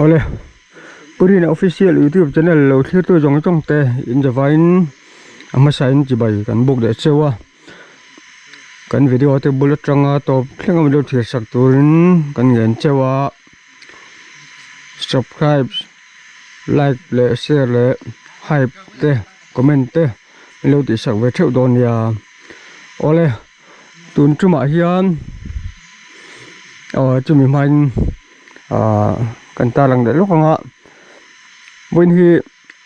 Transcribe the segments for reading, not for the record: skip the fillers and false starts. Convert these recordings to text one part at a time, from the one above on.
Awle Purina official youtube channel lo thlir tu zawng zawng te in zavaiin a hmasa in chibai kan buk leh cheu a kan video te bul atanga tawp thleng a min lo thlir sak turin kan ngen cheu a subscribe like leh share leh hype te comment te min lo tih sak ve theuh dawn nia awle. Tun tumah hian aw chumi hmain ah kan tarlang leh lawk ang a vawiin hi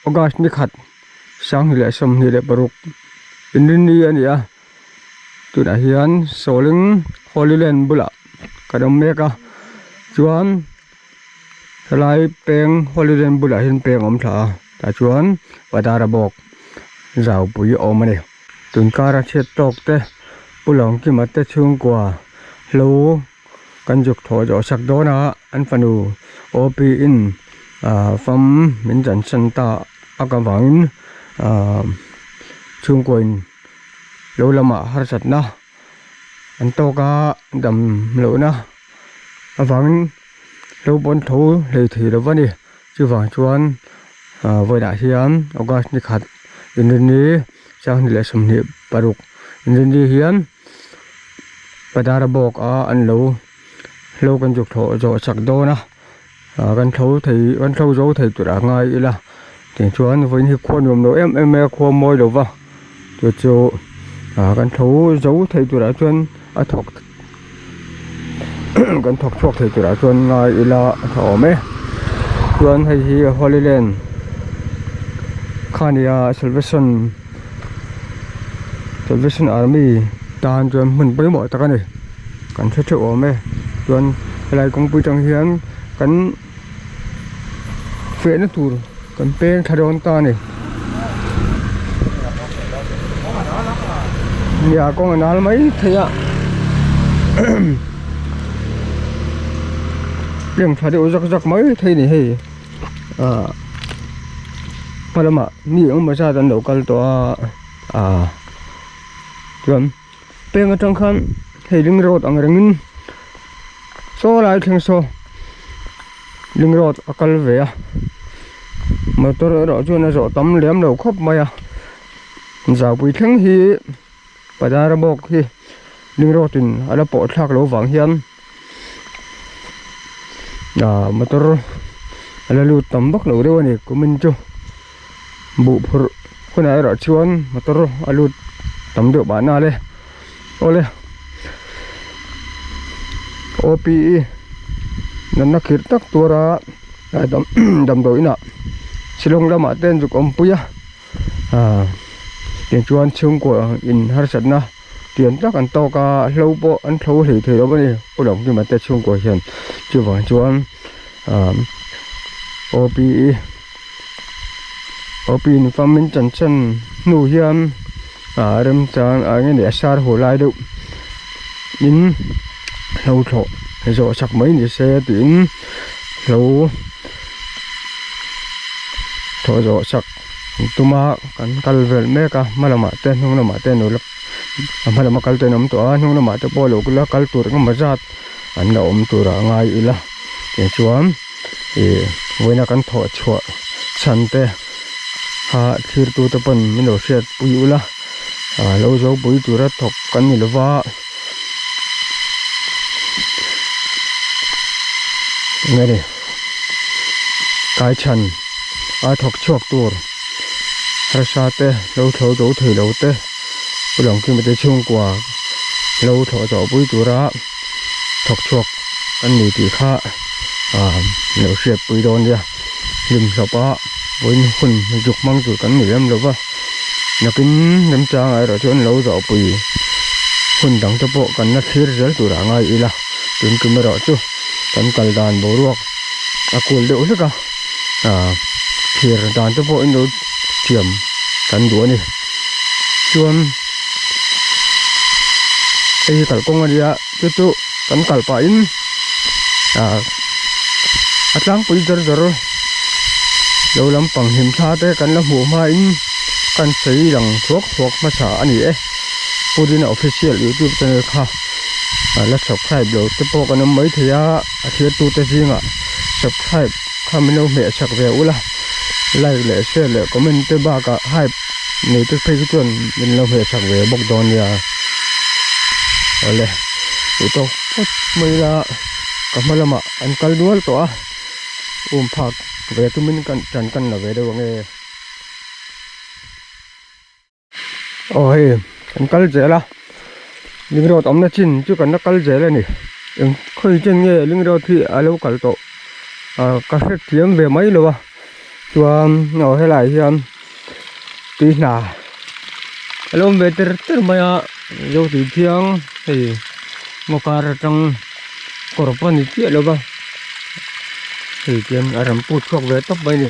august ni khat 2026 inrinni a ni a tunah hian sawling holy land bulah kan awm mek a chuan helai peng holy land bulah hian peng a awm thla a tah chuan padara bawk zaupui a awm a ni. Tunkara chhiat tawk te Pu Lawngkima te chhungkua hlo kan zuk thawh zawh sak dawn a an fanu OP in ah fam min chansan ta ak avangin ah chhungkua in lo lamah harsatna an tawk a dam lohna avangin hlo pawn tho hlei thei lo va ni. Chuvang chuan ah vawiinah hian august ni khat inrinni 2026 inrinni hian Padara bawk a an lo hlo kan zuk thlawh zawh chak dawn a ah kan thlo thei kan thlo zo thei tur a ngai ila tichuan vawiin hi khua nuam lo em em mai a khua mawi lo va chu chu ah kan thlo zo thei turah chuan a thawk kan thawk chhuak thei turah chuan ngai ila a tha awm e chuan hei hi holy land kha nia salvation salvation army tan chuan hmun pawimawh tak a ni kan hre theuh awm e chuan helai kawngpui tang hian kan fehna tur kan peng thla dawn ta a ni nia kawng a nal mai thei a leng tha deuh zak zak mai thei a ni hei ah hma lamah mi engemaw zat an lo kal tawh a ah chuan peng atang khan hei ring road ang rengin saw lai thleng saw ring road a kal ve a motor erawh chuan a zawh tam lem lo khawp mai a zaupui thleng hi padara bawk hi ring road in a la pawh thlak loh vang hian ah motor a la lut tam vak lo deuh a ni kumin chu buh phurh hunah erawh chuan motor a lut tam deuh mahna le awle O P E natna khirh tak tura damdawi inah shillong lamah te an zuk awmpui a ah tichuan chhungkua in harsatna tian tak an tawk a hlo pawh an thlo hlei thei lo a ni pu Lawmkima te chhungkua hian chuvang chuan ah O P E O P in fam in chan chan hnu hian ah remchang ah enge ni a sar haw lai deuh in hlo thlawh zawh sak mai ni se tiin hlo thlawh zawh sak an tum a kan kal vel mek a hma lamah te hnung lamah te an lo a hma lama kal te an awm tawh a hnung lamah te pawh lo la kal tur engemaw zat an la awm tur ah ngai ila tichuan ih vawiina kan thawh chhuah chhan te kha thlir tu te pawn min lo hriat pui ula ah lo zo pui tura thawk kan ni lova eng nge ni kai chhan a thawk chhuak tur harsa te lo thlo zo thei lo te pu Lawngkima te chhungkua lo thlawh zawh pui tura thawk chhuak an ni tih kha ah lo hriat pui dawn nia hlim hlawp a vawiin hun zuk hmang tur kan ni lem lo va nakin remchangah erawh chuan lo zawh pui hun dang te pawh kan la thlir zel turah ngai ila tun tum erawh chu kan kal dan boruak a kul deuh hlek a ah thlir dan te pawh in lo thiam kan duh a ni chuan hei hi kalkawng a nia chu chu kan kal pahin ah a tlangpui zawr zawr lo lampang hlim thla te kan la hmuh hmain kan sawi lang thuak thuak hmasa a ni e Purina official youtube channel kha a la subscribe lo te pawh kan awm maithei a a thirtute zingah subscribe. kha min lo hmeh chak ve ula like leh share leh comment te bakah hype nei te phei chu chuan min lo hmeh chak ve bawk dawn nia awle duh tawk phawt mai ila ka hma lamah an kal dual tawh a um phak ve tumin kan tan kan la ve deuh ang e. Aw hei kan kal zel a ling road awmna chin chu kan la kal zel a ni eng khawi chen nge ling road hi a lo kal tawh ah ka hrethiam ve mai lo a chuan aw helaiah hian tui hna a lo awm ve ter ter mai a zo tui thiang hei ngaw kar atang kawr pawh a ni chiah lo va hei tian a rawn put chhuak ve tawp mai a ni.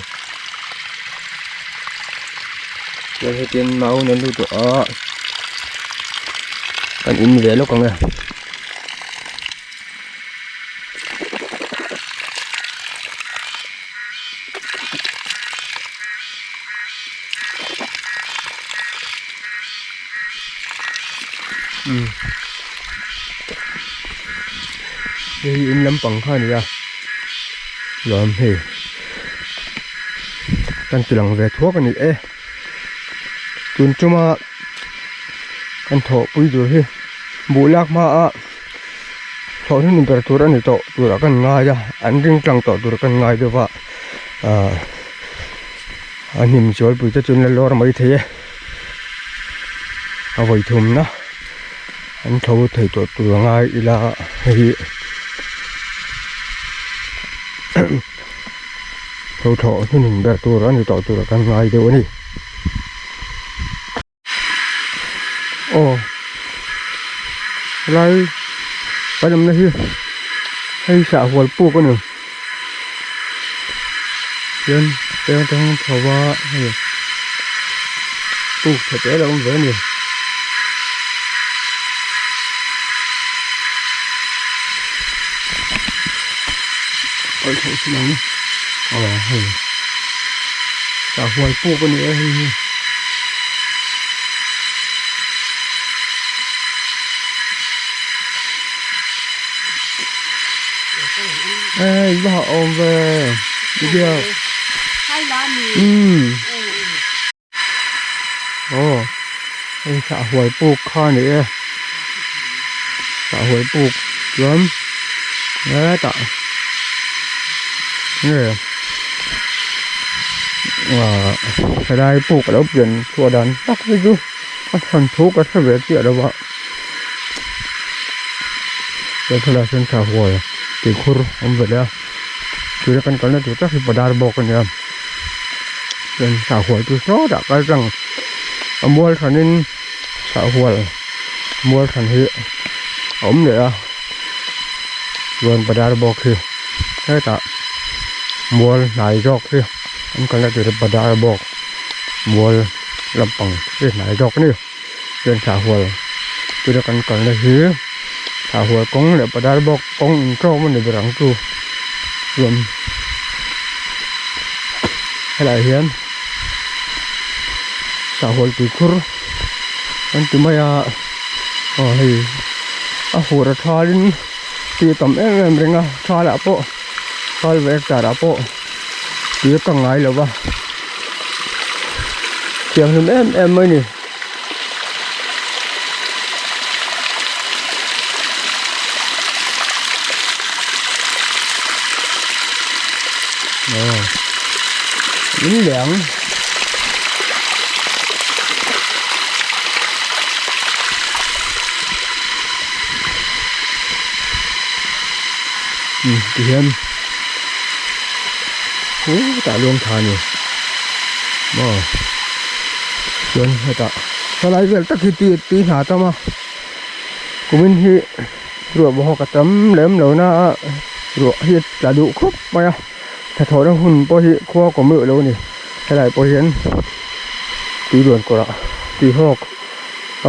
Chuan hetiang mau an lut tawh a kan in ve lawk ang e. Umm hei hi in lampang kha a ni a chuan hei. Kan ti lang ve thuak a ni e tun tuma kan thawhpui tur hi buh lak hma a thawh hnun ber tur a ni tawh turah kan ngai a an ring tlang tawh tur kan ngai deuh a ahh a hnim zualpui te chu an la lawr mai thei e a vawi thumna an tho thei tawh tur a ngai ila hei hi. Tho thlawh hnuhnun ber tur a ni tawh tur kan ngai deuh a ni. Aw helai kan awmna hi hei sahhual puk a ni chuan peng atang chho a hei puk tha tel a awm ve a ni. Awih theih sin ang aw hei tah hual puk a ni e hei hi ê va hah awm ve biak umm. Aw hei sahhuai puk kha a ni e sahhuai puk chuan hetah nge ah helai puk alo pian chhuah dan tak hi chu a chhan thu ka hre ve chiah lo a he thlalak hian sahhuai tuikhur a awm ve leh a tuna kan kalna tur tak hi bazar bawk a nia. Chuan sahhual chu sawtah kal tlang a mual hranin sahhual mual hran hi a awm leh a chuan bazar bawk hi hetah mual hnai zawk hi an kalna tur hi bazar bawk mual lampang hi hnai zawk a ni chuan sahhual tuna kan kalna hi sahhual kawng leh bazar bawk kawng inṭawm a ni ber ang chu chuan. Helaiah hian sahhual tuikhur an ti mai a aw hei a fur a thalin tui a tam em em reng a thalah pawh thal ve hectare ah pawh tui a kang ngai lo va thianghlim em em mai a ni. Min leh ang. Tihian khutah luang tha a ni maw chuan hetah helai vel tak hi tui hna tam a kumin hi ruah bawk a tam lem lo na a ruah hi a tla duh khawp mai a hnathawhna hun pawh hi khua kawm reuh lo a ni helai pawh hian tui luan kawrh ah tui hawk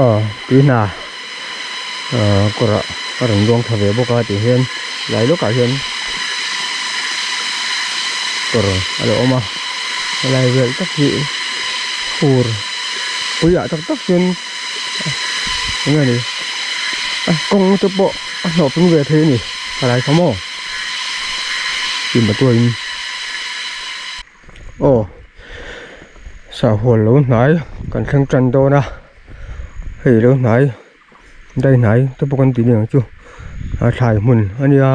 ah tui hna ah kawrh ah a rawn luang thla ve bawk a tih hian lai lawkah hian kawr a lo awm a helai vel tak hi fur puiah tak tak hian eng nge ni a kawng te pawh a hnawh ping ve thei a ni a lai kha maw tih matuain. Aw sahhual lo hnai kan thleng tan dawn a hei lo hnai dai hnai te pawh kan ti aniang chu a thlai hmun a nia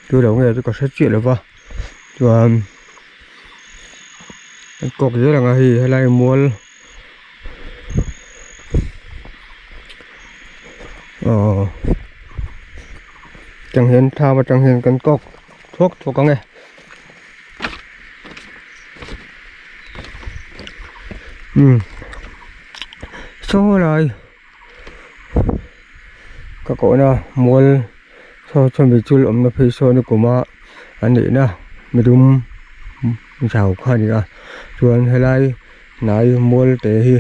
chu lo nge chu ka hre chiah lo va chuan an kawk zel ang a hei helai mual aw tang hian thlam atang hian kan kawk thuak thuak ang e. Umm saw lai ka kohna mual saw chawmi chul awmna phei sawn a kum a a neihna midum zau kha a ni a chuan helai hnai mual te hi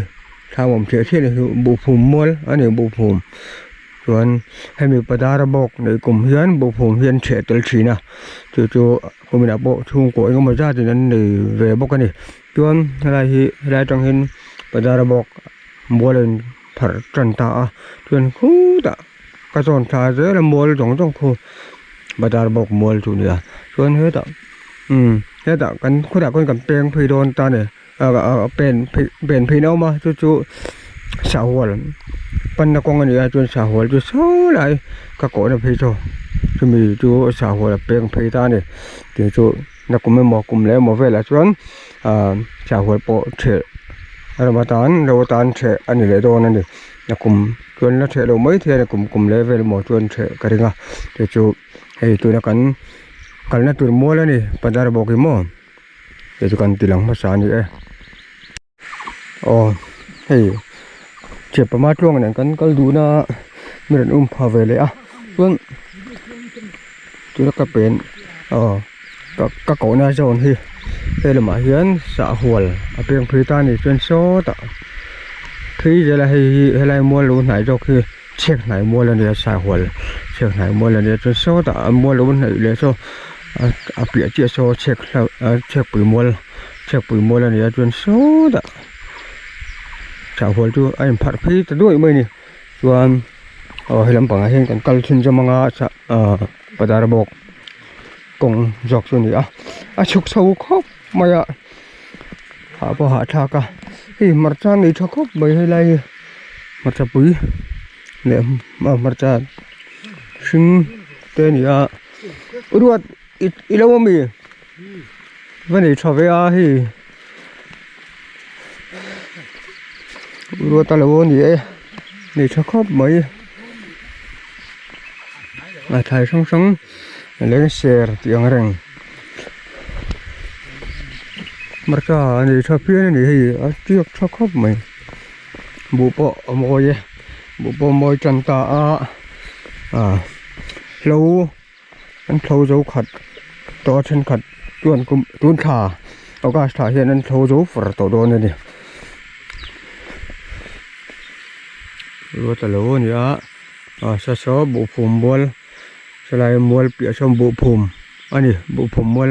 thlam awm thliah thliah hi buhphum mual a ni buhphum. Chuan hemi padara bawk neih kum hian buhphum hi an chheh tel thin a chu chu kuminah pawh chhungkaw eng emaw zat in an nei ve bawk a ni chuan helai hi helai atang hian padara bawk mual a in pharh tan ta a chuan khutah ka zawn thla zel a mual zawng zawng khu padara bawk mual chu a ni a chuan hetah umm hetah kan khutah khawn kan peng phei dawn ta a ni. Pen phei pen phei na awm a chu chu sahhual panna kawng a ni a chuan sahhual chu saw lai ka kawhna phei chu chumi chu sahhual a peng phei ta a ni tih chu nakum emaw kum leh emaw velah chuan ahh sahhual pawh ṭheh a ram atan ro atan ṭheh a ni leh dawn a ni nakum chuan la ṭheh loh mai thei a ni kum kum leh vel emaw chuan ṭheh ka ring a chu chu hei tuna kan kalna tur mual a ni bazar bawk hi maw. Hei chu kan ti lang hmasa a ni e aw hei thianpa tluang nen kan kal duh na mi rawn um pha ve leh a chuan tuna ka pen aw ka ka kohna zawn hi he lamah hian sahhual a peng phei ta a ni chuan sawtah phei zela hei hi helai mual lo hnai zawk hi chhiat hnai mual a nia sahhual chhiat hnai mual a nia chuan sawtah a mual lo hnaih leh saw a piah chiah saw chhek hlau chhekpui mual chhekpui mual a nia chuan sawtah sahhual chu a inpharh phei ta duai mai a ni chuan aw he lampangah hian kan kal chhunzawm zawm anga ahh bazar bawk kawng zawk chu a ni a a chhuk chho khawp mai a hah pawh a hahthlak a hei hmarcha nei tha khawp mai helai hi hmarcha pui leh hmarcha hring te a ni a ruat i lo ami va nei tha ve a hei ruat a lo a ni e nei tha khawp mai a thlai hrang hrang leng ser tih ang reng. Hmarcha a nei tha phian a ni hei a tiak tha khawp mai buh pawh a mawi e buh pawh a mawi tan ta a ah hlo an thlo zo khat tawh a thenkhat chuan kum tun thla august thla hian an thlo zo far tawh dawn a ni ruat a lo a ni a ah saw saw buhphum bual Helai mual piah sawn buhphum a ni buhphum mual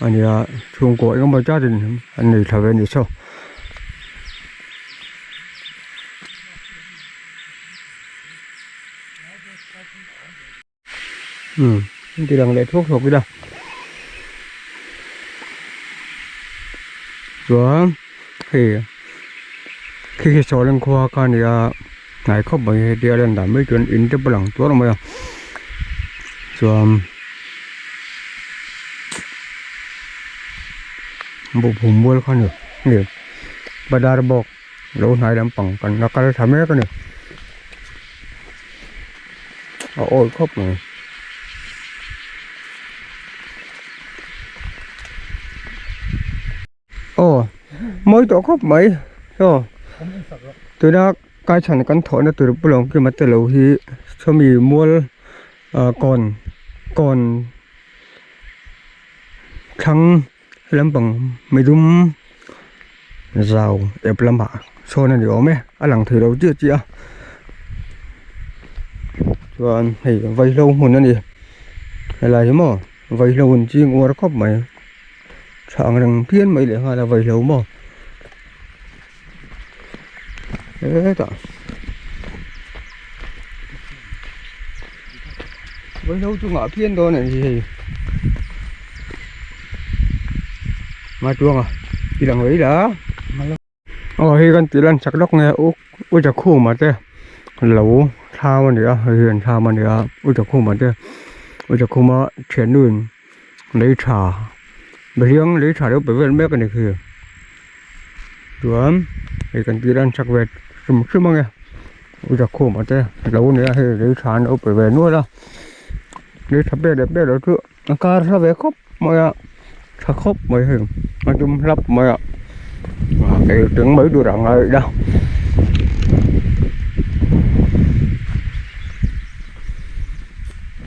a ni a chhungkaw eng emaw zat in an nei thla ve a ni saw. Umm an ti lang leh thuak thuak ila chuan hei khi khi saw leng khua kha a ni a. Hnai khawp mai hetia a lan dan mai chuan in te pawh lang tuar mai a chuan buhphum mual kha a ni hei bazar bawk lo hnai lampang kan la kal thla mek a ni a awi khawp mai. Aw mawi tawh khawp mai chaw tuna kaichhan kan thawhna tur pawh kima te lo hi sawmi mual ah kawn kawn thlang lampang midum zau ep lamah sawn a ni awm e a lang thei lo chiah chiah a chuan hei vaihlo hmun a ni helai hi maw vaihlo an ching uar khawp mai. Tha ang reng phian mai leh nghal a vaihlo maw hetah vaihlo chungah phian dawn a ni hei. Matuanga i lang mai la aw hei kan tih lan chak lawk nge u u Zakhuma te lo thlam a ni a hei hi an thlam a ni a u Zakhuma te u Zakhuma thiannu in lei tha mihring lei tha deuh pe vel mek a ni khi chuan hei kan tih lan chak ve hrim hrim ang e u Zakhuma te lo ni a hei lei tha an lo pe ve nual a lei tha pek leh pek loh chu. A kar hla ve khawp mai a tha khawp mai hei a dum hlap mai a ei teng mai tur ang a ila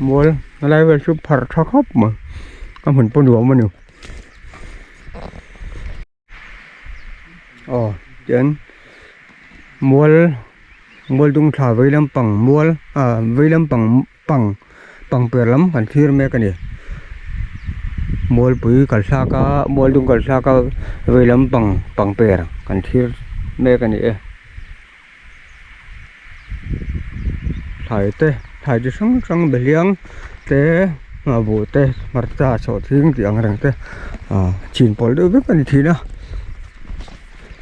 mual a lai vel chu pharh tha khawp mai a hmun pawh nuam a ni. Aw tian mual mual dung thla vei lampang mual ah vei lampang pang pang piah lam kan thlir mek a ni mualpui kal thlak a mual dung kal thlak a vei lampang pang per kan thlir mek a ni e thlai te thlai chi hrang hrang behliang te buh te hmarcha sawhthing tih ang reng te ah chin pawlh deuh vek a ni thin a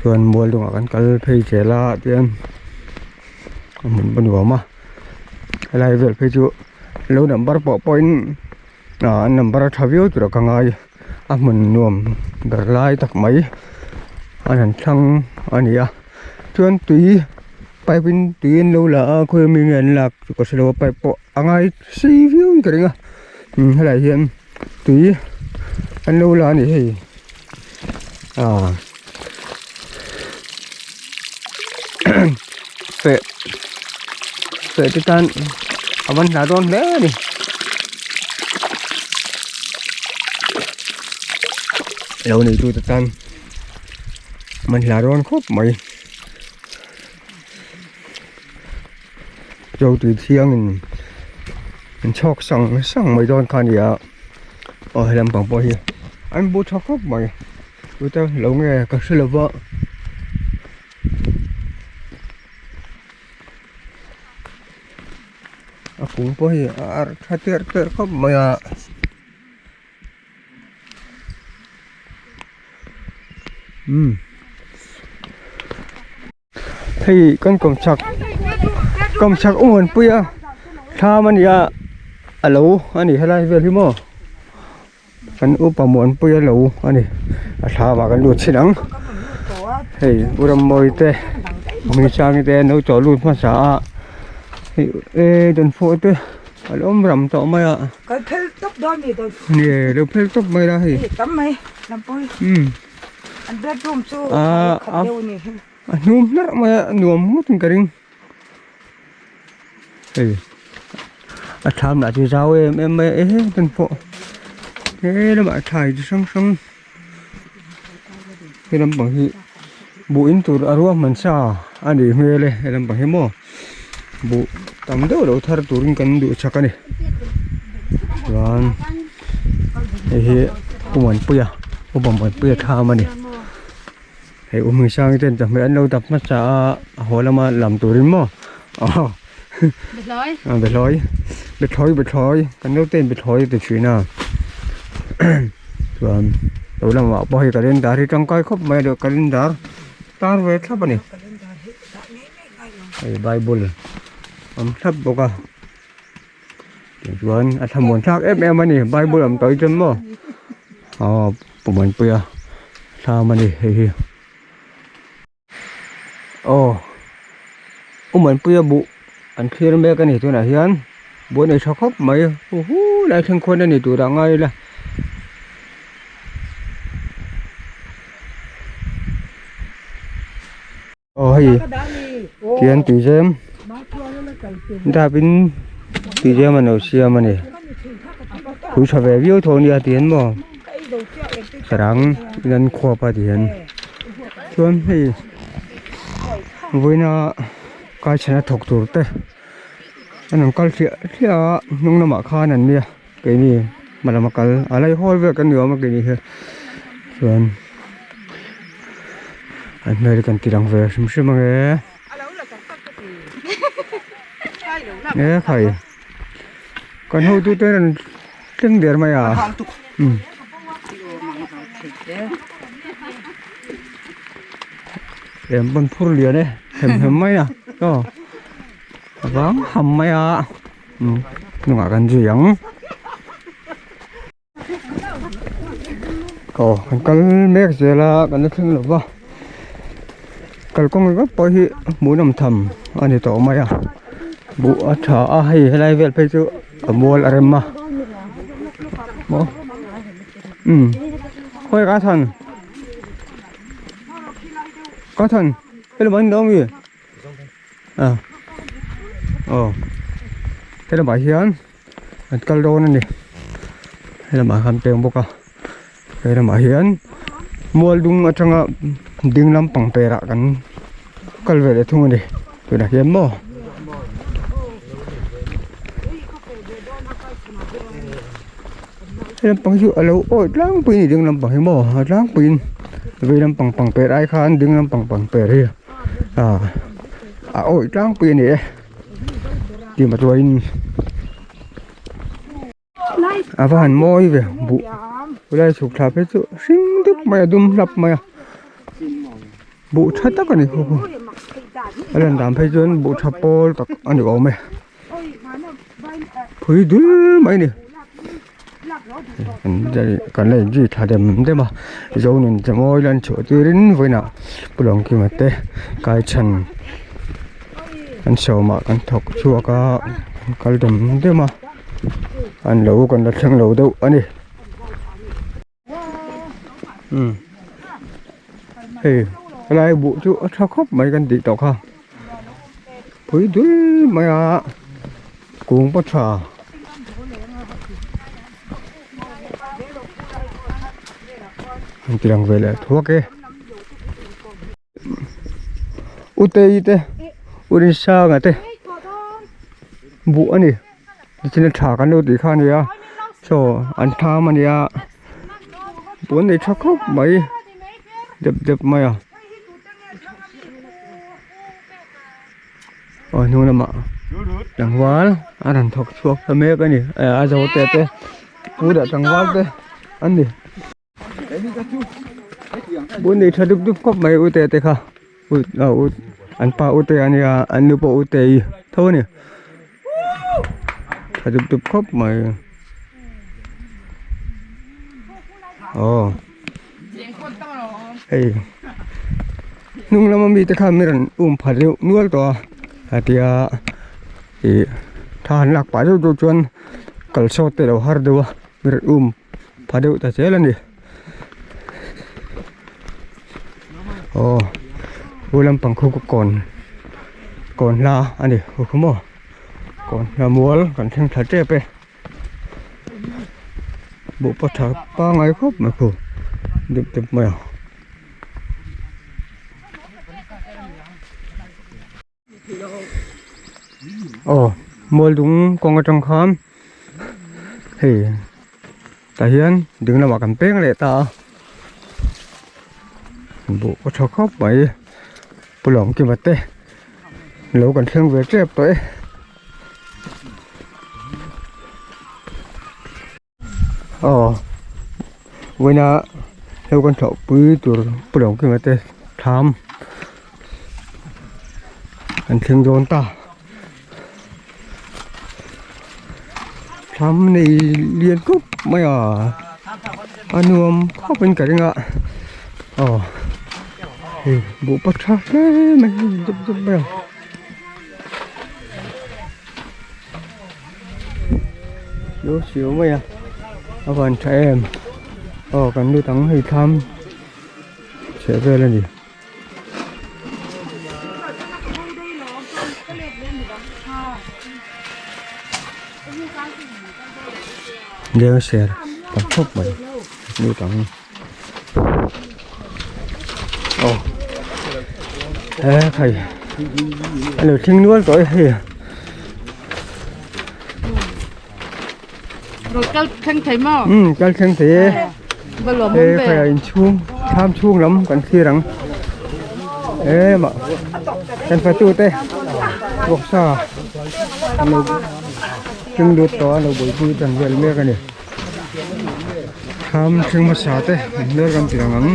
chuan mual dungah kan kal phei zel a tian a hmun a nuam a helai vel phei chu lo number pawh pawhin ah an number a tha viau tur a ka ngai a hmun nuam ber lai tak mai an han thlang a ni a chuan tui pipe in tui an lo la a khawi ami nge an lak chu ka hrelo a pipe pawh a ngai sei viau in ka ring a umm helai hian tui an lo la a ni hei ah feh feh te tan a van hla dawn hle a ni. Lo neitu te tan man hla dawn khawp mai zo tui thiangin an chhawk sang sang mai dawn kha a ni a aw he lampang pawh hi an bu tha khawp mai tute lo nge ka hre lo va. A kung pawh hi a arh tha terh terh khawp mai a. Umm hei kan kawmchhak kawmchhak u Muanpui a thlam a ni a a lo a ni helai vel hi maw kan upa Muanpui a lo a ni a thlam ah kan lut chhin ang hei u Rammawi te Hmingsangi te an lo chaw lut hmasa a hei e dawnfawh te a lo awm ram tawh mai a. Kal phel tawp dawn ni dawn. Ni lo phel tawp mai la hei. Hei tam mai lampui. Um. An bedroom chu khat deuh ni hi. A hnum hlarh mai a nuam ngawt in ka ring. Hei a thlam lah chu zau em em mai a e dan pawh he lamah thlai chi hrang hrang he lampang hi buh in tur a ruahman sa a nih hmel e he lampang hi maw. Buh tam deuh lo thar turin kan duh chak a ni chuan hei hi Pu Muanpuia Upa Muanpuia thlam a ni hei U Hmingsanga ten chawhmeh an lo dap hmasa a a haw lama lam turin maw aw bethlawi bethlawi bethlawi kan naute in bethlawi a ti thin a chuan lo lamah pawh hei calendar hi tangkai khawp mai a calendar tar ve thlap a ni. Hei bible awm thlap bawk a tichuan a thlamuan thlak em em a ni bible awm tawh hi chuan maw aw pu Muanpuia thlam a ni hei hi aw pu Muanpuia buh an thlir mek a ni tunah hian buh a nei tha khawp mai huhu lai thleng khuan a ni tur ah ngai ila. Aw hei tian tui zem dap in tui zem an lo siam a ni phui tha ve viau tho a nia tihian maw sarang in an khuap a tihian chuan hei vawiina kaichhana thawk tur te an rawn kal thliah thliah a hnung lamah khan an nia keini hma lama kal a lai hawl vel kan ni awm a keini hi chuan an hmel hi kan ti lang ve hrim hrim ang e e khai kan hotu te an thleng der mai a. Em pawn phur lian e hem hem mai a aw a vang ham mai a hnungah kan zui ang aw kan kal mek zel a kan la thleng lo va kalkawng ringawt pawh hi hmuhnawm tham a ni tawh mai a buh a tha a hei helai vel phei chu a mual a rem a maw umm khawi ka than. Có thần Thế là bao nhiêu đâu nhỉ? À Ồ Thế là bảo hiền Anh kal dawn ani Thế là bảo ham peng bawk a Thế là bảo hiền Mual dung atanga ding lampang perah kan kal ve leh thung ani Tunah hian maw He lampang hi a lo awih tlangpui a ni ding lampang hi maw a tlangpuiin vei lampang pang per ai khan ding lampang pang per hi ah a awih tlangpui a ni e tih matuain a va han mawi ve buh helai chhuk thla phei chu hring dup mai a dum hlap mai a buh tha tak a ni khaw khaw a lan dan phei chuan buh tha pawl tak a ni awm e. Phui dul mai a ni kan la inzui thla dem dem a Zonun che mawi lan chhuah turin vawiinah Pu Lawngkima te kaichhan an sawmah kan thawk chhuak a kan kal dem dem a an lo kan la thleng lo deuh a ni. Umm hei helai buh chu a tha khawp mai kan tih tawh kha phui dul mai a kung pawh tha an ti lang ve leh thuak e u tei te u rinsanga te buh a ni. Nichin a tha kan lo tih kha a nia saw an tham a nia pawn nei tha khawp mai dep dep mai a aw hnung lamah tlangval a rawn thawk chhuak ta mek a ni a zo te te pu dah tlangval te an ni. Bun nei tha dup dup khawp mai u te te kha u ah u an pa u te a nia an nu pawh u te i tho a ni tha dup dup khawp mai aw hei hnung lama mite khan mi rawn um pha deuh nual tawh a hetia ih tha han lak pah deuh deuh chuan kal sawt te lo har deuh a mi rawn um. Pha deuh ta zel a ni aw pu lampang khu kawn kawn hla a ni hu khu maw kawn hla mual kan thleng thla tep e buh pawh tha pangai khawp mai khu deuh deuh mai a. Aw mual dung kawng atang khan hei tah hian ding lamah kan peng leh ta a buh a tha khawp mai pu lawmkima te lo kan thleng ve tep tawh e. Aw vawiina hlo kan thlawh pui tur pu lo kima te thlam an thleng dawn ta thlam nei lian khawp mai a a nuam khawp in ka ring a aw hei buh pawh tha hle mai dup dup mai a. Lo siau mai a a van tha em aw kan lut ang hei thlam chheh vel a ni. Leng ser tam khawp mai lut ang aw he khai a lo thleng nual tawh e hei. Rồi kal thleng thei maw? Um kal thleng thei e. Va lawm He awm ve. khai a inchhung thlam chhung lam kan thlir ang. He mah kan fatu te vawksa an lo thleng lut tawh a lo buaipui tan vel mek a ni. Thlam thleng hmasa te an hmel kan ti ang ang.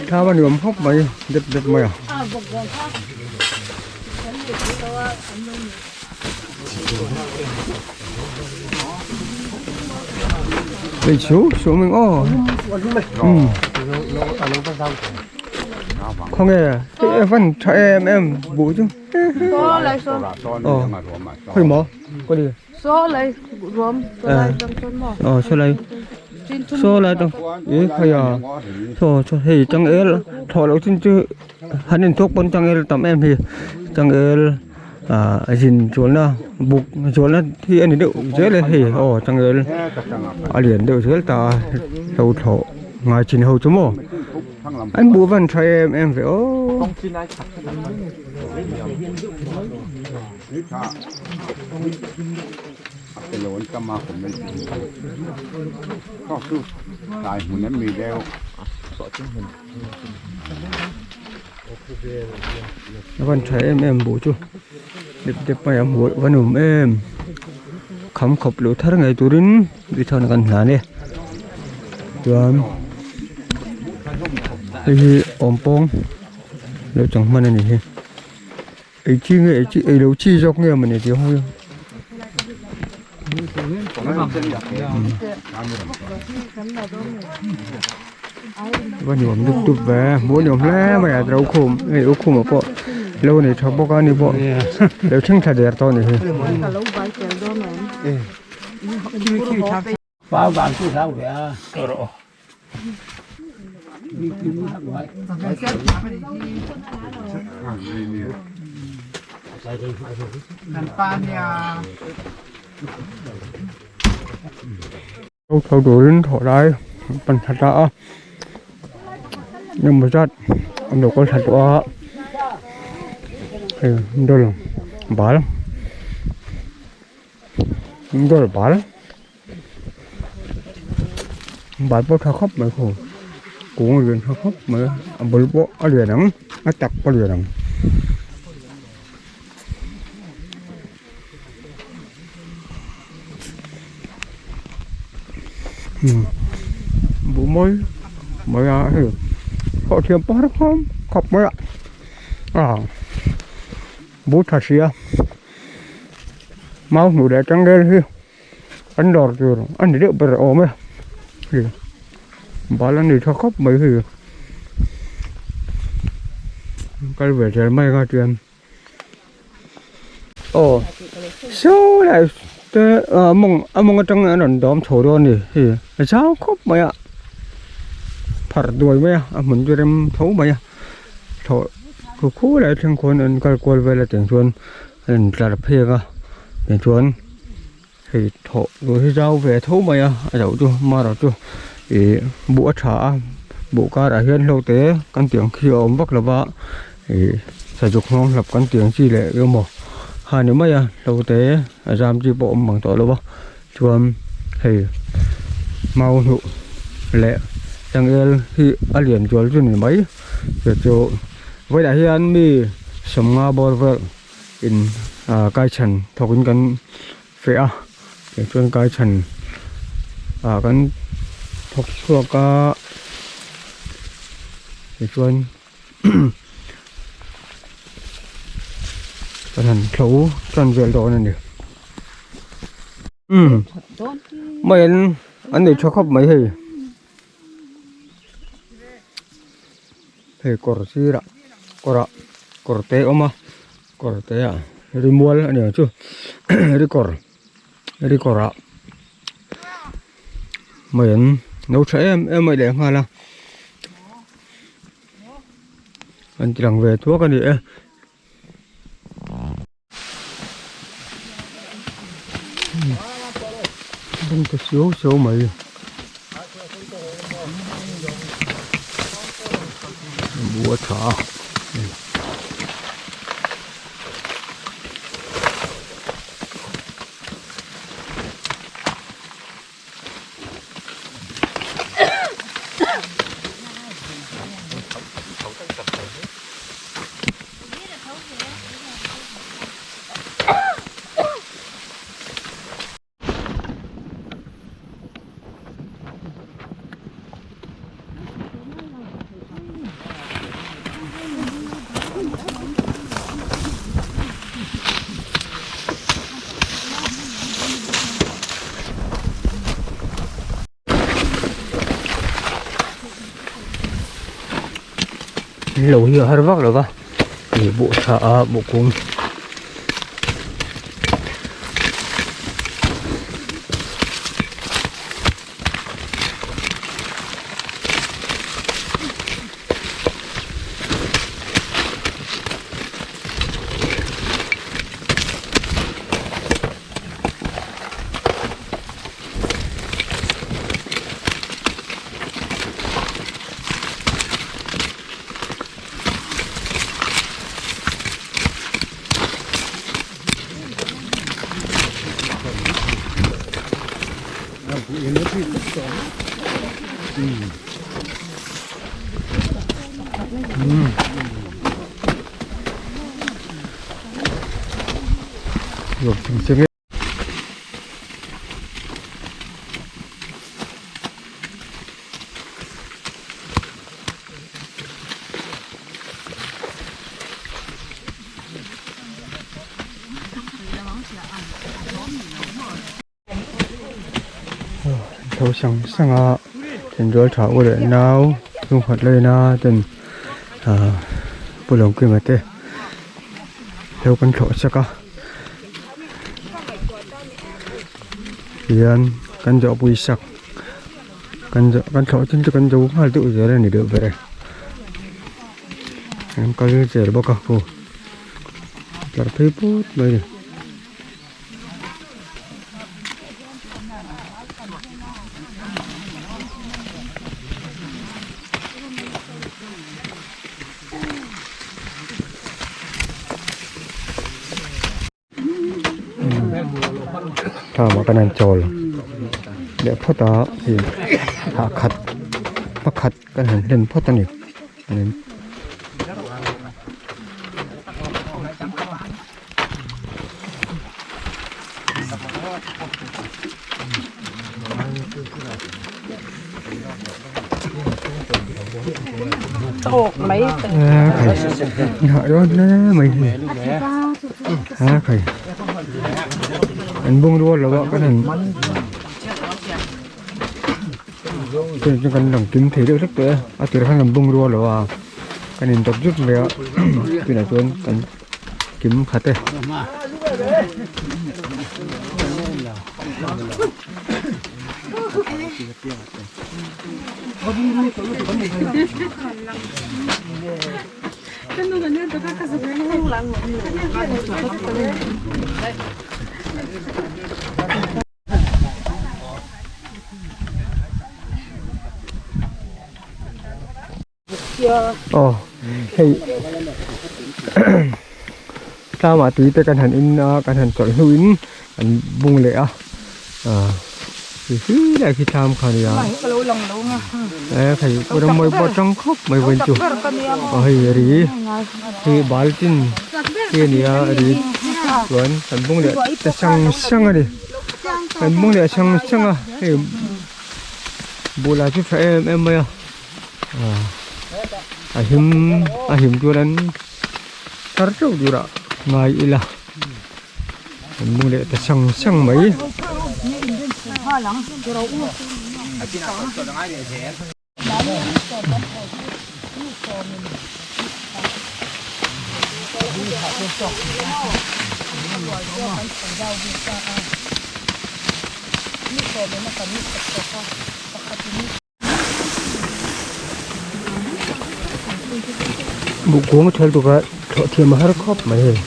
Thlam a nuam khawp mai dep dep mai a. Hei chu suam eng aw umm khawnge hei a van tha em em buh chu aw khawi maw kaw ni aw saw lai saw lai tang e khawi a saw saw hei changel thawh loh chin chu. Han in thawk pawn changel tam em hi changel ah zin chuanna buk chuanna hi a ni deuh zel a hei aw changel a lian deuh zel ta a hlo thlawh ngai chin ho chu maw an buh van tha em em ve aw. A van tha em em buh chu dep dep mai a hmuh va nuam em kham khawp loh thar ngei turin duhthawhna kan hlan e chuan hei hi awm pawng lo chang hman a ni hi ei chi nge ei chi ei lo chi zawk nge mawni tih ho hi. Va nuam dup dup ve hmuh a nuam hle mai a ro khum hei u khum ah pawh lo nei tha bawk a ni pawh lo thleng thla der tawh a ni hi. Ho tho turin thawh lai an pan thla ta a engemaw zat an lo kal thla tawh a hei dawl bal dawl bal bal pawh tha khawp mai khaw kung a lian tha khawp mai a bul pawh a lian ang a tak pawh a lian ang. Buh mawi mai a hei pawh thiam par khawm khawp mai a ah buh tha si a mau hmuh leh changel hi an dawr tur a ni deuh ber awm e hei bal a ni tha khawp mai hei kal ve zel mai ang a chuan. Aw saw lai te ah mawng a mawng atang an rawn dawm chho dawn a ni hei a zau khawp mai a pharh duai mai a a hmun chu rem tho mai a thlawh khu khu lai thleng khuan an kal kual vel a tiang chuan a intlar phek a tichuan hei thawh tur hi zau ve tho mai a a zoh chu marawh chu ih buh a tha a buh karah hian hlo te kan tih ang khi a awm vak lo va ih sazuk nghawng hlap kan tih ang chi leh emaw kha ni mai a hlo te a zam chi pawh a awm mang tawh lo va chuan hei mau hnuh leh changel hi a lian zual chu ni mai chu chu vawilah hian mi sawmnga bawr vel. In ah kaichhan thawk in kan feh a tah chuan kaichhan ah kan thawk chhuak a tichuan kan han thlo tan vel dawn a ni umm mai an an nei tha khawp mai hei hei kawr sirah kawrah kawr te a awm a kawr te ah rimual a ni ang chu ri kawr ri kawrah mai an lo tha em em mai leh nghal a an ti lang ve thuak a ni e. Bawng ta siau siau mai bua tha a. Lo hi a har vak lo va ih buh tha a buh kung. Tho sang sang a thenrual tha u leh nau chhungkhat laina ten ah pu Lawmkima te lo kan thlawh chak a tihian kan zawh pui sak kan zawh kan thlawh chin chu kan zo nghal deuh zel a ni deuh ber e an kal zel bawk a khu tlar phei put mai a ni. Thlamah kan han chawl leh phawt a hei thah khat pakhat kan han hlen phawt a ni. An bungrua lo ah kan han kan lang kim thei deuh hlek tawh e a tirah khan kan bungrua lo a kan in dawp zut mai a tunah chuan kan kim khat e. Aw hei tlangah tui te kan han in a kan han chawlh hnuin an bung leh a ah khi lai khi thlam kha nia e hei rammawi pawh a tang khawp mai vawiin chu aw hei ri hi bal chin te a ni a ri chuan kan bung leh ta sang sang a ni kan bung leh sang sang a hei bulah chu tha em em mai a. A him a him chuan an thar teuh tur ah ngai ila an mu leh ta sang sang mai. Buhkuang a thal tuk a thlawh thiam a har khawp mai hei.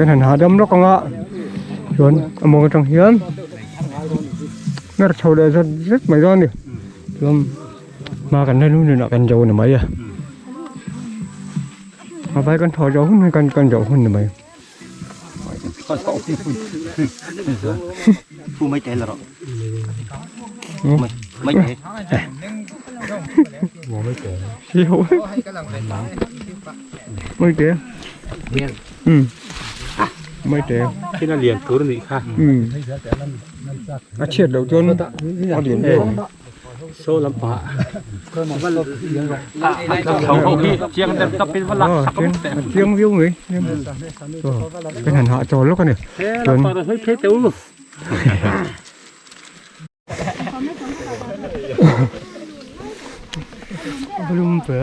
Kan han hahdam lawk ang a chuan a mawng atang hian ner chho leh zet zet mai dawn a ni chuan hma kan la nun nunah kan zo ni mai a. A vai kan thaw zawh hun hi kan kan zawh hun ni mai. Mai te. Ừ. Mai te. Khi nó liền cứ nị kha. Ừ. A chhiat loh chuan a lian viau ang. Saw lam pah. A chiang viau mai. Kan han hah chawl lawk a ni. Chuan a lum ve a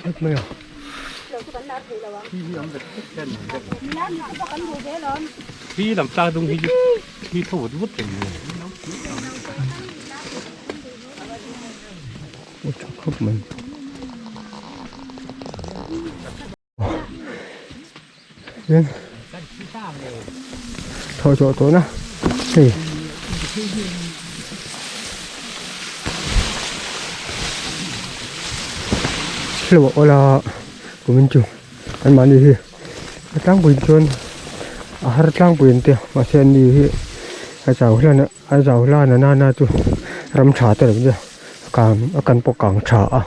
that mai a. Khi lam tlang dung hi khi tho vut vut thei ni. A tha khawp mai. Hian thawh chhuah tawh na hei hlo a awl a kumin chu an mahni hi a tlangpui chuan a har tlangpui an tia mahse an ni hi a zau hlan a a zau hlan a nana chu ram tha te lo nia a kang a kan pawh kang tha a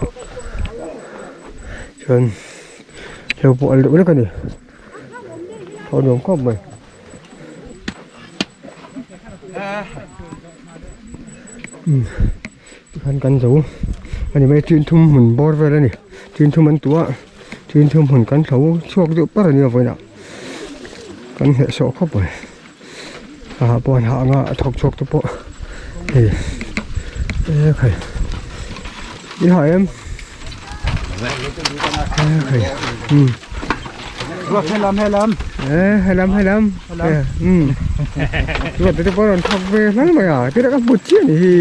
chuan hlo pawh a luh vek a ni a nuam khawp mai. Tikhan kan zo a ni mai tin thum hmun bawr vel a ni tin thum an tuah tin thum hmun kan tho chhuak deuh par a nia vawiinah kan hneh sawh khawp mai ah pawh an hah anga a thawk chhuak te pawh hei e khai i hah em e khai um Helam helam e helam helam um ruat te pawh rawn thawk ve hlal mai a ti ka hmu chiah a ni hi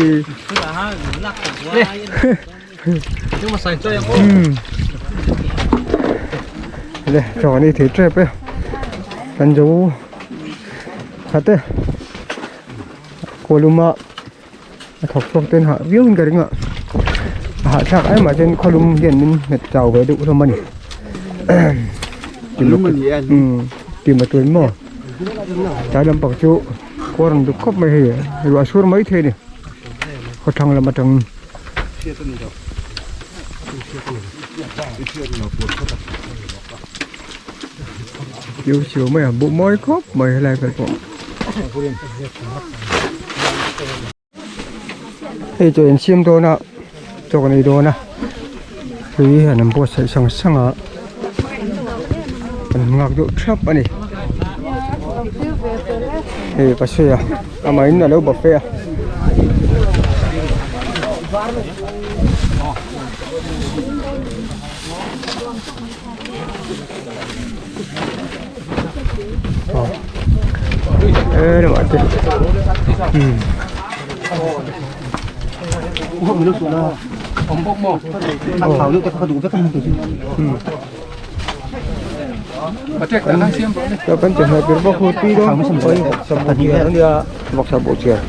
um le chaw an ei thei tep e kan zo khat e kawluma a thawk chhuak ten hah viau in ka ring a a hahthlak ai mah chuan khawlum hian min nghet chau ve deuh hlawm a ni tim a tun maw tlai lampang chu kawr an duk khawp mai hei ruah a sur mai thei a ni khawthlang lam atangin. Chiu chiu mai a buh mawi khawp mai helai vel pawh hei chu insiam dawn a chaw kan ei dawn a tui hian an buatsaih sang sang a an nghak deuh thap a ni hei ka sawi a amah in alo buffet a. Kan chawhmeh ber bawk ho tui dawn khawp mai vawksa buhchiar a nia vawksa buhchiar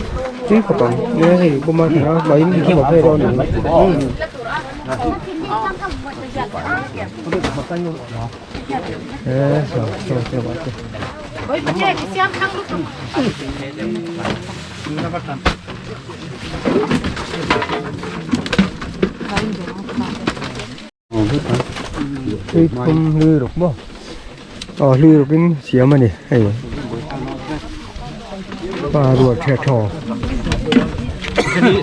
tui khawp ang nia hei bawm a maiin a buffet dawn a ni. Tui thum hlui ruk maw aw hlui ruk in siam a ni hei pa rual theh thaw hei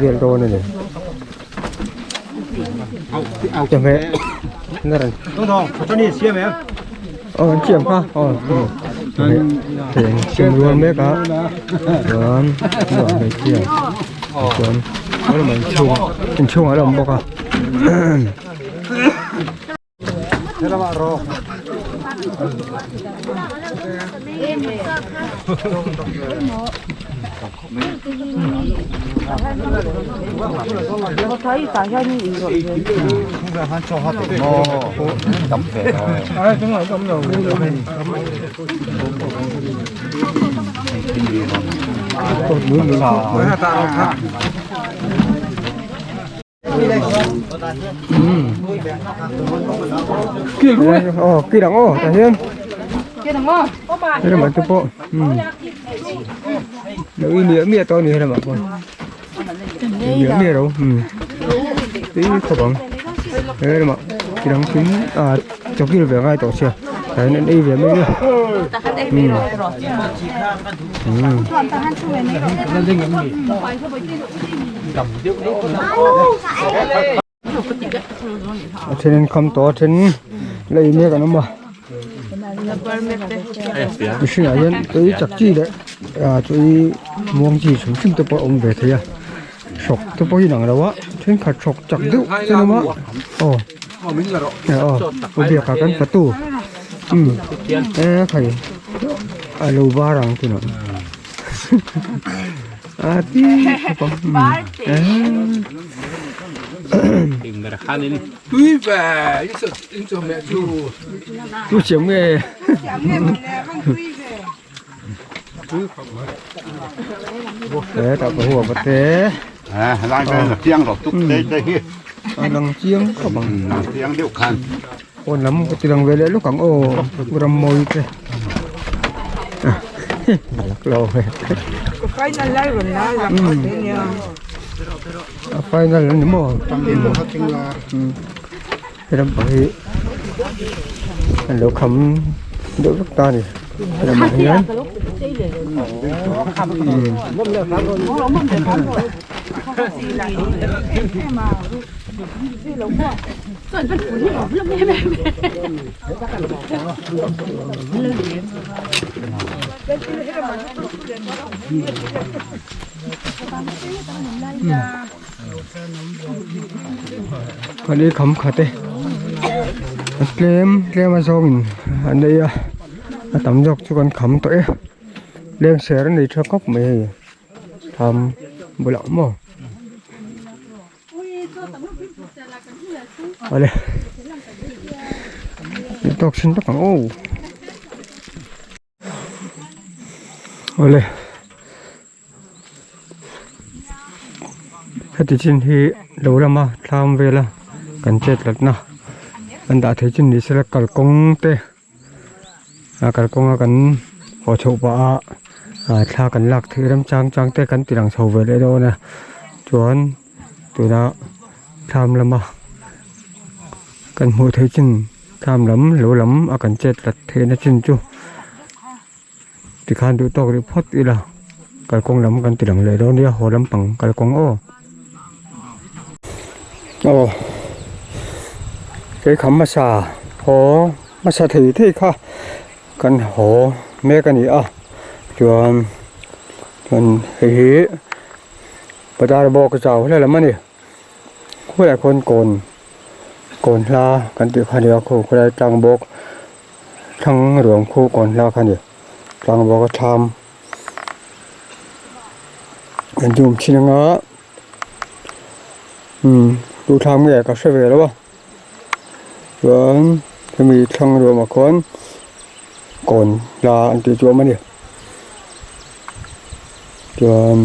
vel dawn a ni. Chawhmeh naran aw an siam kha aw chawhmeh thei an siam rual mek a chuan nuam hmeichhia chuan a lamah inchhung inchhungah a la awm bawk a. Ờ, kia đằng ô, ta hiên. Helamah te pawh umm lo i miah miah tawh a ni helamah pawh miah miah lo umm tui khawp ang helamah tirang thing ah chawkil ve ngai tawh sia tah hian an ei ve mai a umm umm. A then an kham tawh a then la ei mek an awm a mihring ah hian tui chak chi leh ah tui muang chi hrim hrim te pawh a awm ve thei a hrawk te pawh hi inang lo a thenkhat hrawk chak deuh te an awm a aw aw u biak ah kan fatu umm e khai a lo var ang tunah. A ti khawp ang. Tui ve in chaw meh chu. Tu chiam nge. Thế tạo cái hùa vật thế. À, lai bên là chiang rồi, túc thế thế hi. À, lăng chiang có bằng. Lăng chiang điệu khan. Pawn lam ka ti lang ve leh lawk ang aw ram mawi te a lo ve Final lai rawn la lang phawt mai nia. A final a ni maw helam pang hi an lo kham deuh vek ta a ni helamah hian. Kan ei kham khat e a tlem tlem a zawngin an ei a a tam zawk chu kan kham tawh e leng ser a nei tha khawp mai hei tham bulah maw. Awle tawk chin tak ang aw awle heti chin hi lo lama thlam vela kan chet latna an dah thei chin ni sela kalkawng te. A kalkawnga kan haw chhoh pah a ah thla kan lak theih rem chang chang te kan ti lang chho ve leh dawn a chuan tuna thlam lama kan hmuh theih chin thlam lam lo lam a kan chet tlat theihna chin chu tikhan duh tawk rih phawt ila kalkawng lam kan ti lang leh dawn nia haw lampang kalkawng aw. Aw kei kha hmasa haw hmasa thei thei kha kan haw mek a ni a chuan chuan hei hi bazar bawk zau hle lam a ni khawlaiah khawn kawn kawn hla kan tih kha a ni a khaw khawlai tlang bawk thlang ruang khu kawn hla kha a ni tlang bawk a thlam kan ti awm thin anga umm duhthlam nge ka hre ve lo a chuan hemi thlang ruamah khuan kawn hla an tih chu a awm a ni chuan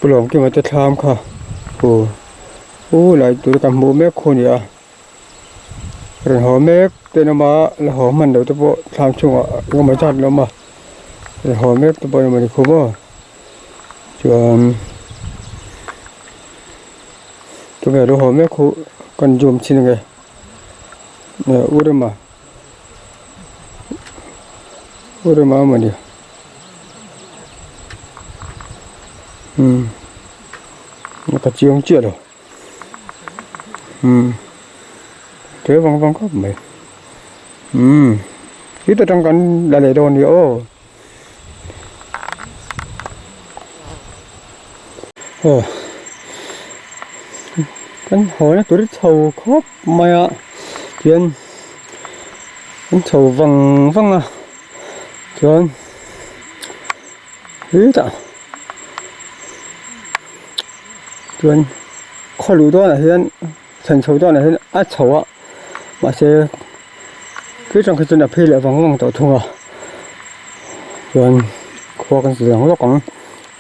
Pu Lawmkima te thlam kha aw u lai tur ka hmuh mek khu a ni a. Rawn haw mek te an awm a la haw hman loh te pawh thlam chhungah eng emaw zat an awm a rawn haw mek te pawh an awm a ni khum aw chuan tunge lo haw mek khu kan zoom chhin ange u rema u rema a mawni umm ka chiang chiah lo. Umm te vang vang khawp mai umm heta tang kan la leh dawn a ni aw aw kan haw na tur chho khawp mai a tihian an chho vang vang a chuan hetah. Chuan khaw luh dawnah hian thlen chho dawnah hian a chho a mahse khi tang khi chuan a phei leh vang vang tawh thung a chuan khua kan zir ang lawk ang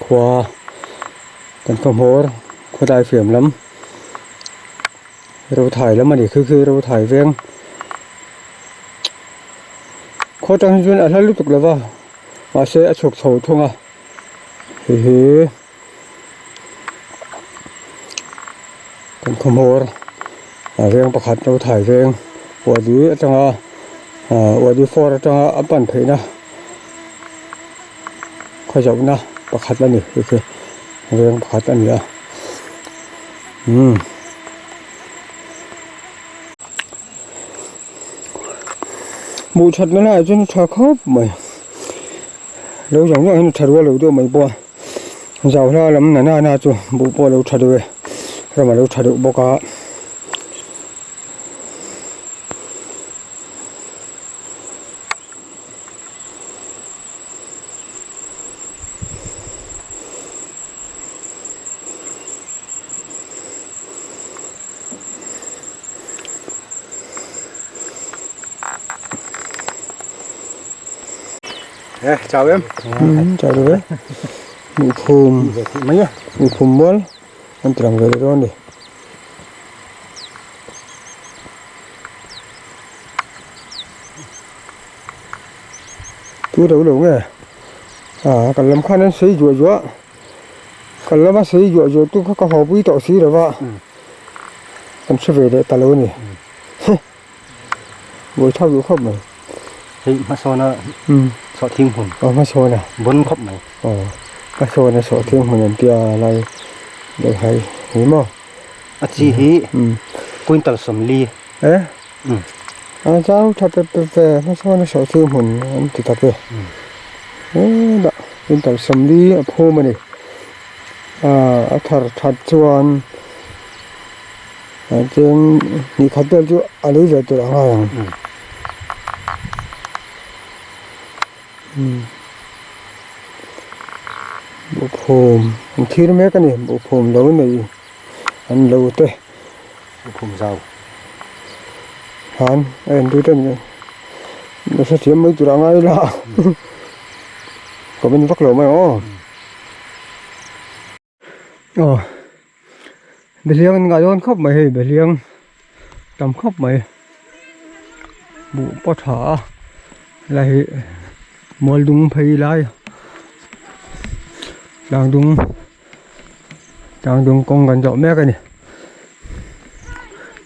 khua kan khawhmawr khawdai fiam lam. Rothai lam a ni khi khi Rothai veng khaw atang hi chuan a hla lutuk lo va mahse a chhuk chho thung a hei hi kan khaw hmawr a veng pakhat Rothai veng Uadi atanga ah Uadi four atanga a pan theihna khaw zohna pakhat a ni hei khi veng pakhat a ni a umm. Hmuh that na laiah chuan a tha khawp mai lo zawng zawng hian a tha rual lo deuh mai pawh a zau hla lam na na na chu buh pawh a lo tha deuh e ram a lo tha deuh bawk a. Chào em. Chào được đấy. Mụ phùm. Mấy á. Mụ phùm mual. An tirang ve leh dawn ni. Tu lo lo nge. À kan lam khan an sei zuah zuah. Kan lama sei zuah zuah tu kha ka haw pui tawh si lo va. Kan hre ve leh ta lo a ni. Buai thlak duh khawp mai. Hei hmasawna sawhthing hmun. Aw hmasawna. Bawn khawp mai. Aw hmasawna sawhthing hmun an tia lai deuh hai ni maw. A chi hi quintal 40. E? A chau tha pep pep ve hmasawna sawhthing hmun an ti tak e. E dah quintal 40 a phum a ni. A thar that chuan. Chuan ni khat vel chu a lei ve tur a ngai ang. Buhphum an thlir mek a ni buhphum lo nei an lo te. Buhphum zau. Han a en tu ten nasa thiam mai tur a ngai la. Comment vak lo mai ang aw. Aw behliang an ngah dawn khawp mai hei behliang tam khawp mai buh pawh tha a helai hi mual dung phei lai tlang dung tlang dung kawng kan zawh mek a ni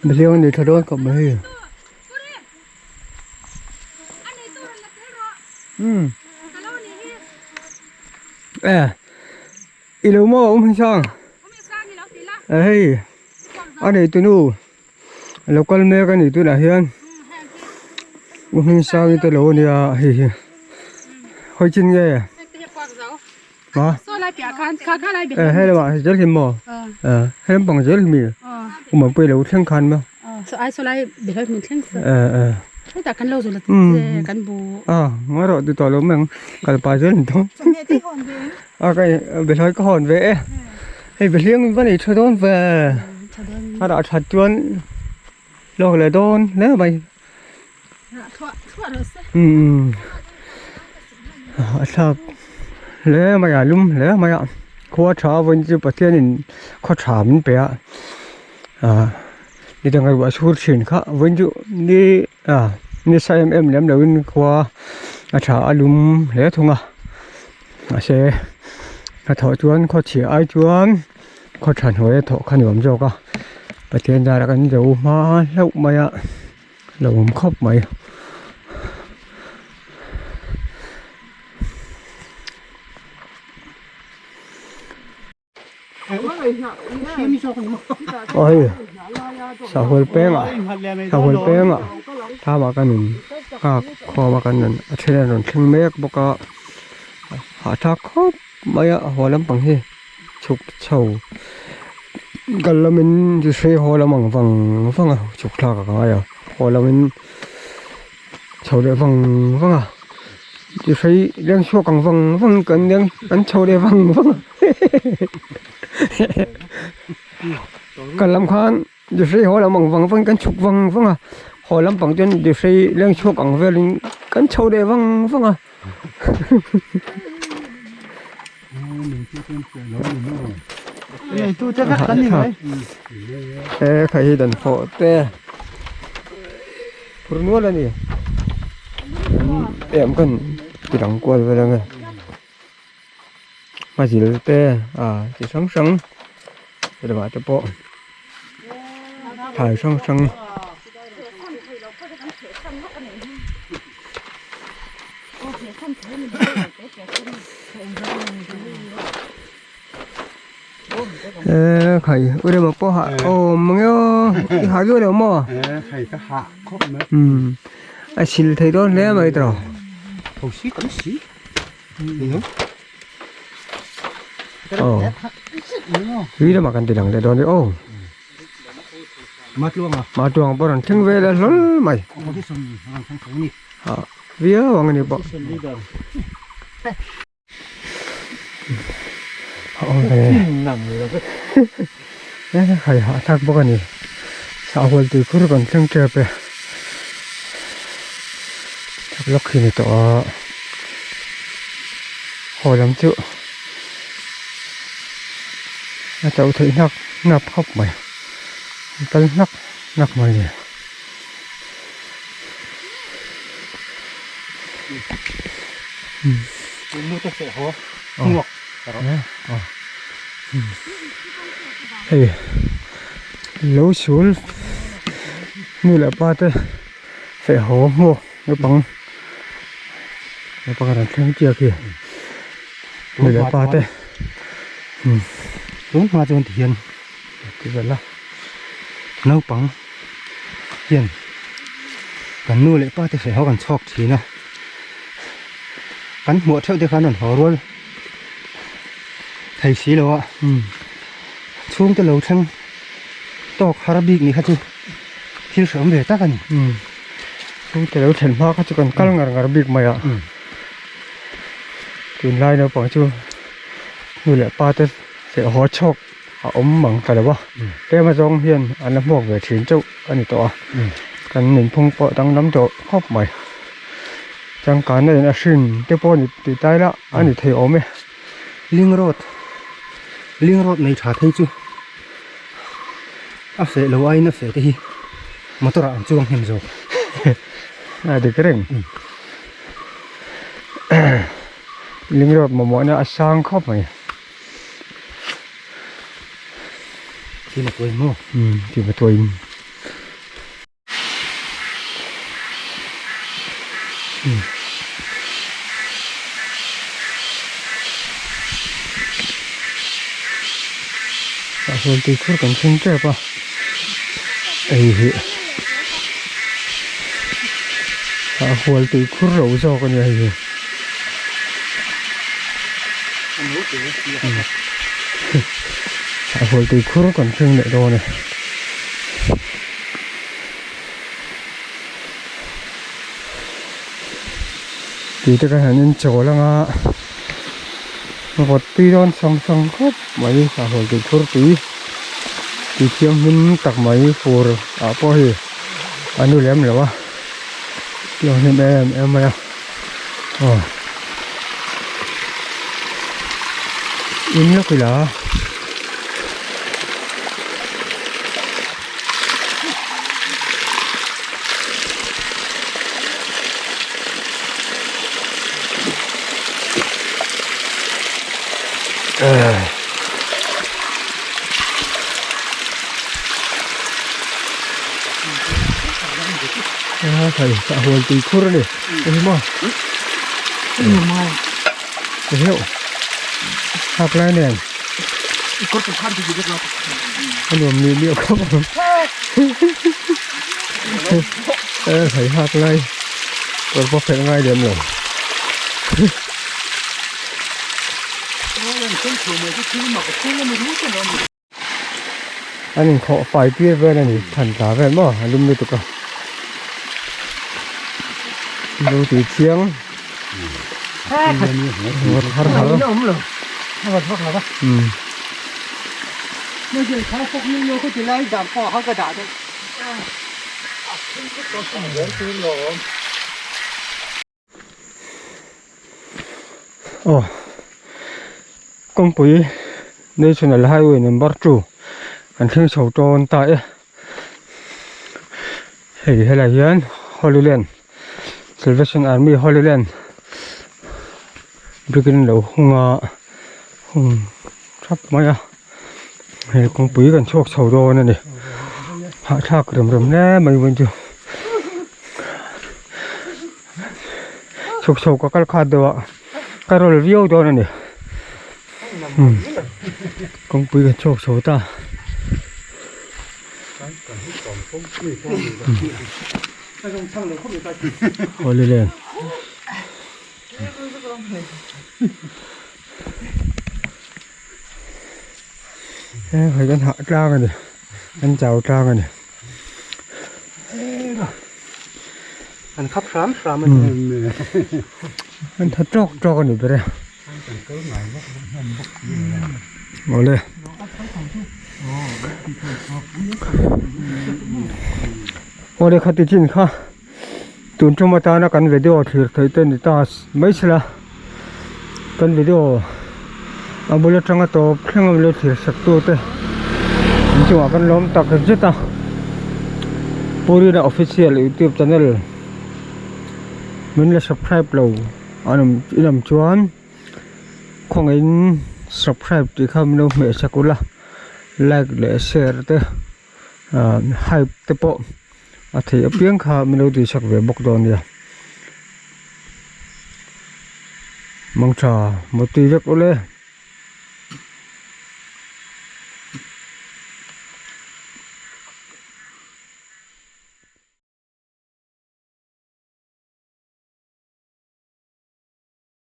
behliang an nei tha dawn khawp mai hei umm e. I lo maw awm hian sang hei a nei tunu a lo kal mek a ni tunah hian u hming sang te lo ania hei hi hawi chin nge a e hei lamah zel hi maw he lampang zel hi mi u Mapuii lo thleng khan maw. A ngawi rawh ti tawh lo mai ang kal pah zel ni dawn. A ka behlawi ka hawn ve e hei behliang in va nei tha dawn ve a rah that chuan lawk leh dawn hle mai umm a thlak hle mai a lum hle mai a khua tha vawiin chu Pathian in khaw tha min pe a ah ni dang ruah chhur thin kha vawiin chu ni ah ni sa em em lem loin khua a tha a lum hle thung a. Mahse hnathawh chuan khaw chhia ai chuan khaw tha hnuai a thawh kha nuam zawk a Pathian zara kan zo hma hlauh mai a lo awm khawp mai. Aw hei sahawlh pengah sahawlh pengah thlamah kan in nghak khawm a kan rawn a then an rawn thleng mek bawk a hahthlak khawp mai a haw lampang hi chhuk chho kal lamin chu hrei haw lam ang vang vang a chhuk thlak a ngai a haw lamin chho leh vang vang a ti hrei leng chhuak ang vang vang kan leng kan chho leh vang vang a kal lam khan ti hrei haw lam ang vang vang kan chhuk vang vang a haw lampang chuan ti hrei leng chhuak ang velin kan chho leh vang vang a. A hahthlak e khai hi dan fawh te phur nual a ni em kan ti lang kual vel ang e hmazil te a chi hrang hrang lamah te pawh thlai hrang hrang. Ê khai u rema pawh hah awm mang e aw i hah duah lo maw Ê khai ka hah khawp mai umm a sil thei dawn hle mai tawh tho si tam si aw tui lamah kan ti lang leh dawn e aw Matluanga pawh rawn thleng vel a hlawl mai ah viau ang a ni pawh. Hai hah thlak bawk a ni sahhual tui khur kan thleng tep e chak lawk hi ni tawh a haw lam chu a chauh theih hnak hnak khawp mai an kal hnak hnak mai a ni. Hei lo sul nu leh pa te feh haw hmuak naupang naupang an thleng chiak hi nu leh pa te tun hma chuan ti hian ti vel a naupang hian kan nu leh pa te feh haw kan chhawk thin a kan hmuh theuh te khan an haw rual thei si lo a chhungte lo thleng tawk har bik ni kha chu thil hreawm ve tak a ni chhungte lo thlen hma kha chu kan kal ngar ngar bik mai a tunlai naupang chu nu leh pa te feh haw chhawk a awm mang ta lo a tlem azawng hian an la hmuak ve thin chauh a ni tawh a kan nunphung pawh danglam tawh khawp mai changkanna in a hrin te pawh ni tih tai lah a ni thei awm e ling road ling road nei tha phei chu a feh lo aiin a feh te hi motor ah an chuang hnem zawk a dik reng ling road mamawhna a sang khawp mai. Ti ma tuai maw? Umm ti ma tuai in. Umm. Tah sawn tui khur kan thleng tep a hei hi tah hual tui khur lo zawk a nia hei hi. A hual tui khur kan thleng leh dawn e. Tui te kan han en chawl anga vawt tui dawn sang sang khawp mai a hual tui khur tui tui thianghlim tak mai fur ah pawh hei a nu lem lo a thianghlim em em mai a. Aw in lawk ila a thei a hual tui khur a ni. Engmaw heuh hak lai nen a nuam ni miau khawp ang e thei hak lai kawr pawh phelh ngai lem lo. An inkhawh fai tir vel a ni than tla vel maw a lum lutuk a lo tui chiang vawt har har umm. Aw kawngpui. National Highway number 2 kan thleng chho tawn ta e. Hei helai hian Holy Land Salvation Army Holy Land brick in lo hung a hung thap mai a hei kawngpui kan chhuak chho dawn a ni hahthlak rem rem hle mai vawiin chu chhuk chho ka kal khat deuh a ka rawl viau dawn a ni kawngpui kan chhuak chho ta. Holy Land. He hei kan hah tlang a ni kan chau tlang a ni. An khap hram hram a ni. An tha tawk tawk a ni ber e. Awle. Awle khati chin kha tun tum atana kan video thlir theih te ni ta mai sela kan video a bul atanga tawp thleng a lo thlir sak tu te an chungah kan lawm tak zet a Purina official youtube channel min la subscribe lo an awm in awm chuan khawngaihin subscribe tih kha min lo hmeh sak ula like leh share te. Ahh hype te pawh a theih apiang kha min lo tihsak ve bawk dawn nia mangtha mawtui vek ule.